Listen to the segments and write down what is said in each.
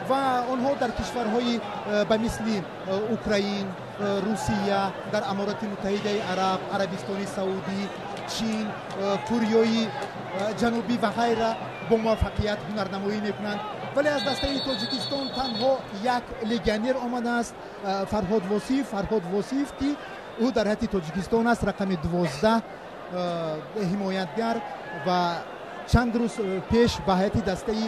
Ва онҳо дар кишварҳои ба мисли Украин, Русия, дар Аморати Муттаҳидаи Араб, Арабистони Саудӣ, Чин, Кореяи Ҷанубӣ ва ғайра бо муваффақият ҳунарнамоӣ мекунанд. Вале аз дастаи Тоҷикистон танҳо як легионер омадааст, Фарҳод Восиев. Фарҳод Восиев, ки ӯ дар ҳайати Тоҷикистон аст, рақами 12, ҳимоятгар, ва чанд рӯз пеш ба ҳайати дастаи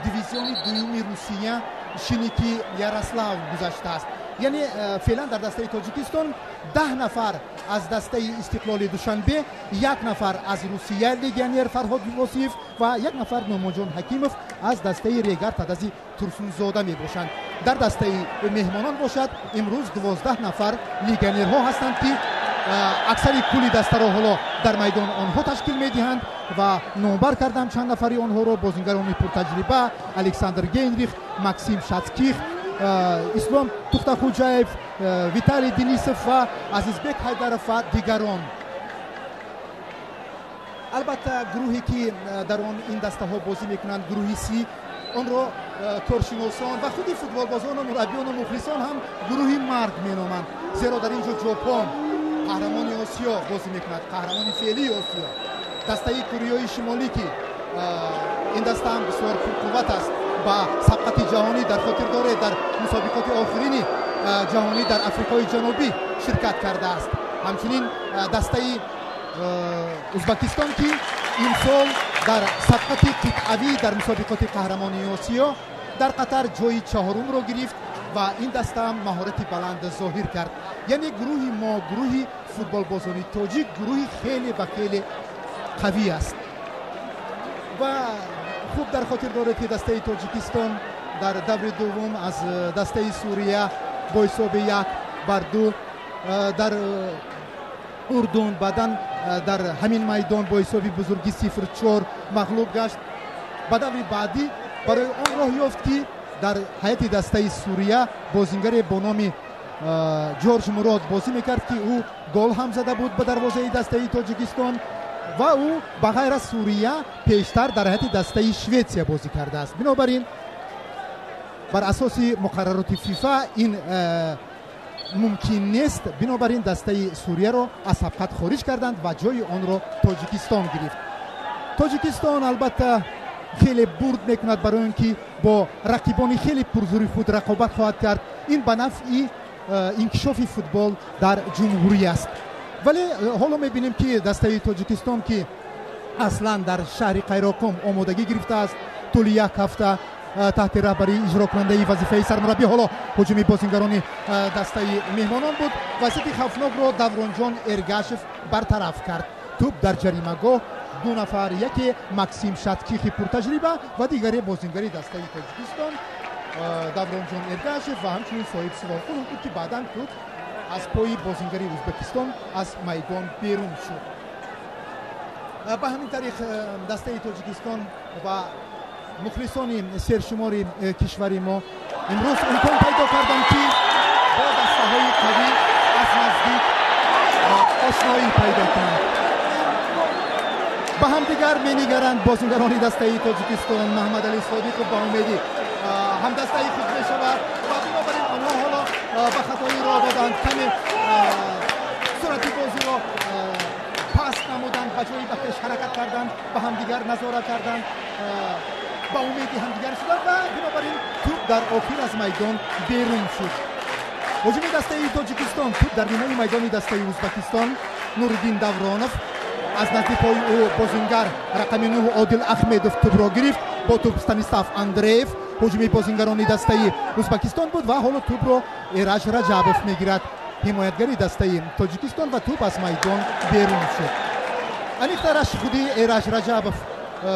дивизиони дуюми Русия Шиники Ярослав гузаштааст. Яъне феълан дар дастаи Тоҷикистон 10 нафар аз дастаи Истиқлоли Душанбе, як нафар аз Русия легионер Фарҳод Восиев ва як нафар Номонҷон Ҳакимов аз дастаи Регар Тадази Турсунзода мебошанд. Дар дастаи меҳмонон бошад, имрӯз 12 нафар легионерҳо ҳастанд, ки аксари кулли дастаро ҳоло дар майдон онҳо ташкил медиҳанд. Ва номбар кардам чанд нафари онҳоро: бозингарони пуртаҷриба Александр Генрих, Максим Шацких, Ислом Тухтахуҷаев, Виталий Денисов ва Азизбек Ҳайдаров ва дигарон. Албатта, гурӯҳе ки дар он ин дастаҳо бозӣ мекунанд, гурӯҳи Си, онро коршиносон ва худи футболбозону мураббиёну мухлисон ҳам гурӯҳи марг меноманд, зеро дар ин ҷо Ҷопон, қаҳрамони Осиё, бозӣ мекунад, қаҳрамони феълии Осиё, дастаи Кореяи Шимолӣ, ки ин даста ҳам бисёр пурқувват аст, ба сабқати ҷаҳонӣ, дар хотир доред, дар мусобиқоти охирини ҷаҳонӣ дар Африқои Ҷанубӣ ширкат кардааст. Ҳамчунин дастаи Узбакистон, ки имсол дар сабқати қитъавӣ дар мусобиқоти қаҳрамонии Осиё дар Қатар ҷои чаҳорумро гирифт ва ин даста ҳам маҳорати баланд зоҳир кард. Яъне гурӯҳи мо, гурӯҳи футболбозони тоҷик, гурӯҳи хеле ва хеле қавӣ аст. Ва хуб дар хотир доред, ки дастаи Тоҷикистон дар даври дуввум аз дастаи Сурия бо ҳисоби 1-2, дар Урдун баъдан дар ҳамин майдон бо ҳисоби бузурги 0-4 мағлуб гашт. Ба даври баъдӣ барои он роҳ ёфт, ки дар ҳайати дастаи Сурия бозингаре бо номи Ҷорҷ Мурод бозӣ мекард, ки ӯ гол ҳам зада буд ба дарвозаи дастаи Тоҷикистон, ва ӯ ба ғайр аз Сурия пештар дар ҳайати дастаи Шветсия бозӣ кардааст. Бинобар ин, бар асоси муқаррароти ФИФА ин мумкин нест. Бинобар ин дастаи Сурияро аз сабқат хориҷ карданд ва ҷои онро Тоҷикистон гирифт. Тоҷикистон албатта хеле бурд мекунад, барои он ки бо рақибони хеле пурзури худ рақобат хоҳад кард. Ин ба нафъи инкишофи футбол дар ҷумҳурӣ аст. Вале ҳоло мебинем, ки дастаи Тоҷикистон, ки аслан дар шаҳри Қайроқум омодагӣ гирифтааст тӯли як ҳафта таҳти раҳбарии иҷрокунандаи вазифаи сармураббӣ, ҳоло ҳуҷуми бозингарони дастаи меҳмонон буд. Вазъияти хавфнокро Давронҷон Эргашев бартараф кард. Тӯб дар ҷаримагоҳ, ду нафар, яке Максим Шаткихи пуртаҷриба ва дигаре бозингари дастаи Тоҷикистон Давронҷон Эргашев ва ҳамчунин Соҳиб Сувонқулов буд, ки баъдан тӯб аз пои бозингари Ӯзбекистон аз майдон берун шуд. Ба ҳамин тариқ дастаи Тоҷикистон ва мухлисони сершумори кишвари мо имрӯз имкон пайдо карданд, ки бо дастаҳои қавӣ аз наздик ошноӣ пайдо кунанд. Ба ҳамдигар менигаранд бозингарони дастаи Тоҷикистон. Маҳмадалӣ Содиқов ба умеди ҳамдастаи худ мешавад ва бинобар ин онҳо ҳоло ба хатоӣ роҳ доданд, каме суръати бозиро паст намуданд, ба ҷои ба пеш ҳаракат карданд, ба ҳамдигар назора карданд, ба умеди ҳамдигар шуданд ва бинобар ин тӯб дар охир аз майдон берун шуд. Ҳуҷуми дастаи Тоҷикистон, тӯб дар нимаи майдони дастаи Ӯзбекистон. Нуриддин Давронов, аз назди пои ӯ бозингар рақами 9 Одил Ахмедов тӯбро гирифт. Бо тӯб Станислав Андреев. Ҳуҷуми бозингарони дастаи Ӯзбекистон буд ва ҳоло тӯбро Эраҷ Раҷабов мегирад, ҳимоятгари дастаи Тоҷикистон, ва тӯб аз майдон берун шуд. Аниқтараш, худи Эраҷ Раҷабов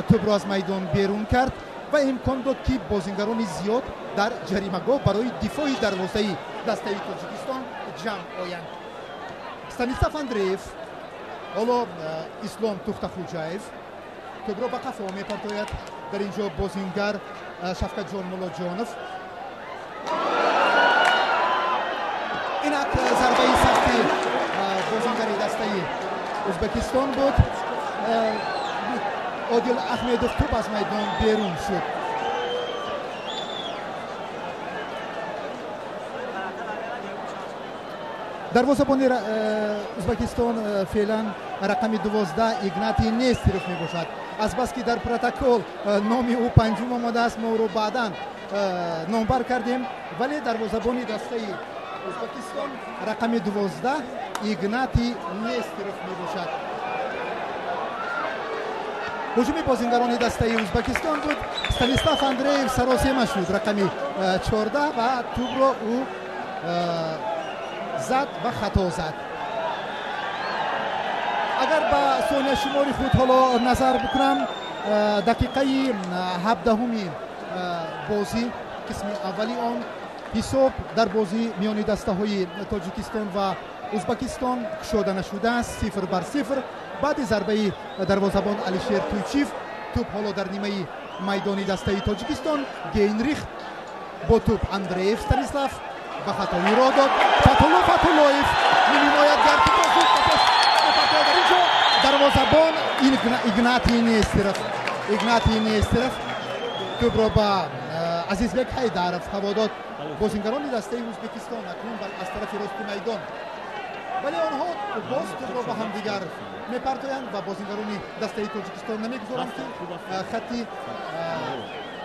тӯбро аз майдон берун кард ва имкон дод, ки бозингарони зиёд дар ҷаримагоҳ барои дифои дарвозаи дастаи Тоҷикистон ҷамъ оянд. Станислав Андреев, ҳоло Ислом Тухтахуҷаев тӯбро ба қафо мепартояд. Дар ин ҷо бозингар Шавкатҷон Муллоҷонов. Инак зарбаи сахти бозингари дастаи Ӯзбекистон буд, Одил Ахмедов. Тӯб аз майдон берун шуд. Дарвозабони Ӯзбекистон феълан рақами 12 Игнатий Нестеров мебошад. Азбаски дар протокол номи ӯ панҷум омадааст, мо ӯро баъдан номбар кардем, вале дарвозабони дастаи Ӯзбекистон рақами 12 Игнатий Нестеров мебошад. Ҳуҷуми бозингарони дастаи Ӯзбекистон буд. Станислав Андреев саросема шуд, рақами 14, ва тӯбро ӯ зад ва хато зад. Агар ба сонияшумори худ ҳоло назар бикунам, дақиқаи 17-уми бозӣ, қисми аввали он, ҳисоб дар бозӣ миёни дастаҳои Тоҷикистон ва Ӯзбекистон кушода нашудааст, 0-0. Баъди зарбаи дарвозабон Алишер Туйчиев тӯб ҳоло дар нимаи майдони дастаи Тоҷикистон. Гейнрих бо тӯб, Андреев Станислав ба хатои роҳ дод. Фатулло Фатуллоев нимҳимоятгар тӯбро зуд ба пеш мепартояд. Дар инҷо дарвозабон Игнатий Нестеров, Игнатий Нестеров тӯбро ба Азизбек Ҳайдаров ҳаво дод. Бозингарони дастаи Ӯзбекистон акнун аз тарафи рости майдон, вале онҳо боз тӯбро ба ҳамдигар мепартоянд ва бозингарони дастаи Тоҷикистон намегузоранд, ки хатти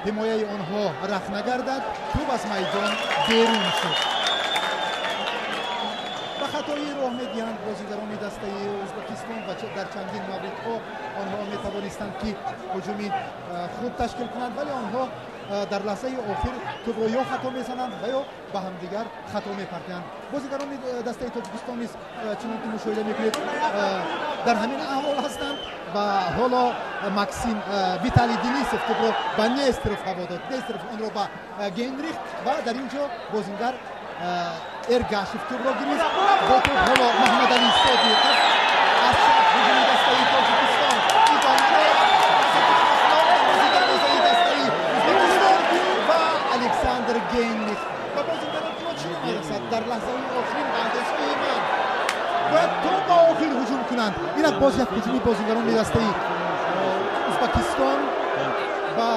ҳимояи онҳо рахт нагардад. Тӯб аз майдон берун шуд. Ба хатоӣ роҳ медиҳанд бозингарони дастаи Ӯзбекистон ва дар чандин мавридҳо онҳо метавонистанд, ки ҳуҷуми хуб ташкил кунанд, вале онҳо дар лаҳзаи охир тӯбро ё хато мезананд ва ё ба ҳамдигар хато мепартоянд. Бозингарони дастаи Тоҷикистон низ, чунон ки мушоҳида мекунед, дар ҳамин аҳвол ҳастанд ва ҳоло Максим Виталий Денисов тӯбро ба Нестеров ҳаво дод. Нестеров онро ба Генрих ва дар ин ҷо бозингар Эргашев тӯбро гирифт. Бо тӯб ҳоло Маҳмадали Содиқов. Аз чап ҳуҷуми дастаи Тоҷикистон идома дорад. Дарвозаи дастаи Ӯзбекистон ва Александр Генрих. Ба бозингарон мо чӣ намерасад? Дар лаҳзаи охирин, ба андешаи ман, бояд то ба охир ҳуҷум кунанд. Инак боз як ҳуҷуми бозингарони дастаи Ӯзбекистон ва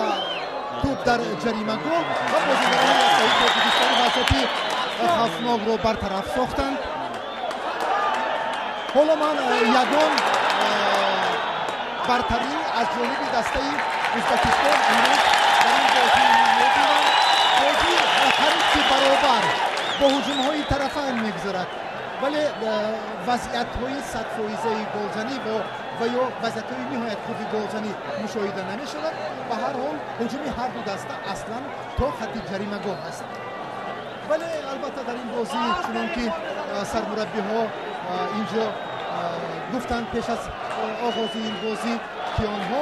тӯб дар ҷаримагоҳ ва бозингарони дастаи Тоҷикистон вазъияти хавфнокро бартараф сохтанд. Ҳоло ман ягон бартарӣ аз ҷониби дастаи Ӯзбекистон имрӯз дар ин бозӣ мебинам. Бозӣ қариб ки баробар бо ҳуҷумҳои тарафайн мегузарад, вале вазъиятҳои 100-фоизаи голзанӣ ва ё вазъиятҳои ниҳоят хуби голзанӣ мушоҳида намешавад. Ба ҳар ҳол, ҳуҷуми ҳарду даста аслан то хатти ҷаримагоҳ аст. Вале албатта, дар ин бозӣ, чунон ки сармураббиҳо инҷо гуфтанд пеш аз оғози ин бозӣ, ки онҳо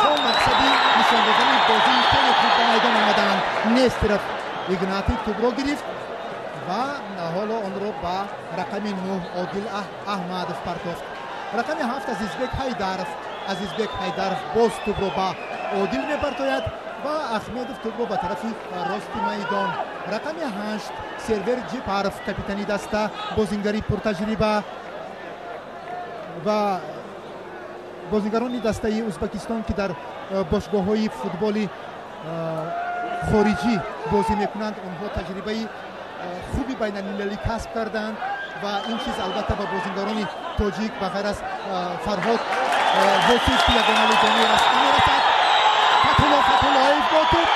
бо мақсади нишон додани бозии хеле хуб ба майдон омадаанд. Нестеров Игнатий тӯбро гирифт ва ҳоло онро ба рақами 9 Одил Аҳмадов партофт. Рақами 7 Азизбек Ҳайдаров. Азизбек Ҳайдаров боз тӯбро ба Одил мепартояд ва Ахмедов тӯбро ба тарафи рости майдон. Рақами 8 Сервер Ҷипаров, капитани даста, бозингари пуртаҷриба. Ва бозингарони дастаи Ӯзбекистон, ки дар бошгоҳҳои футболи хориҷӣ бозӣ мекунанд, онҳо таҷрибаи хуби байналмилалӣ касб карданд ва ин чиз албатта ба бозингарони тоҷик, ба ғайр аз Фарҳод Восиф, ки ягона легионер аст, намерасад. Фатулло Фатуллоев бо тӯб.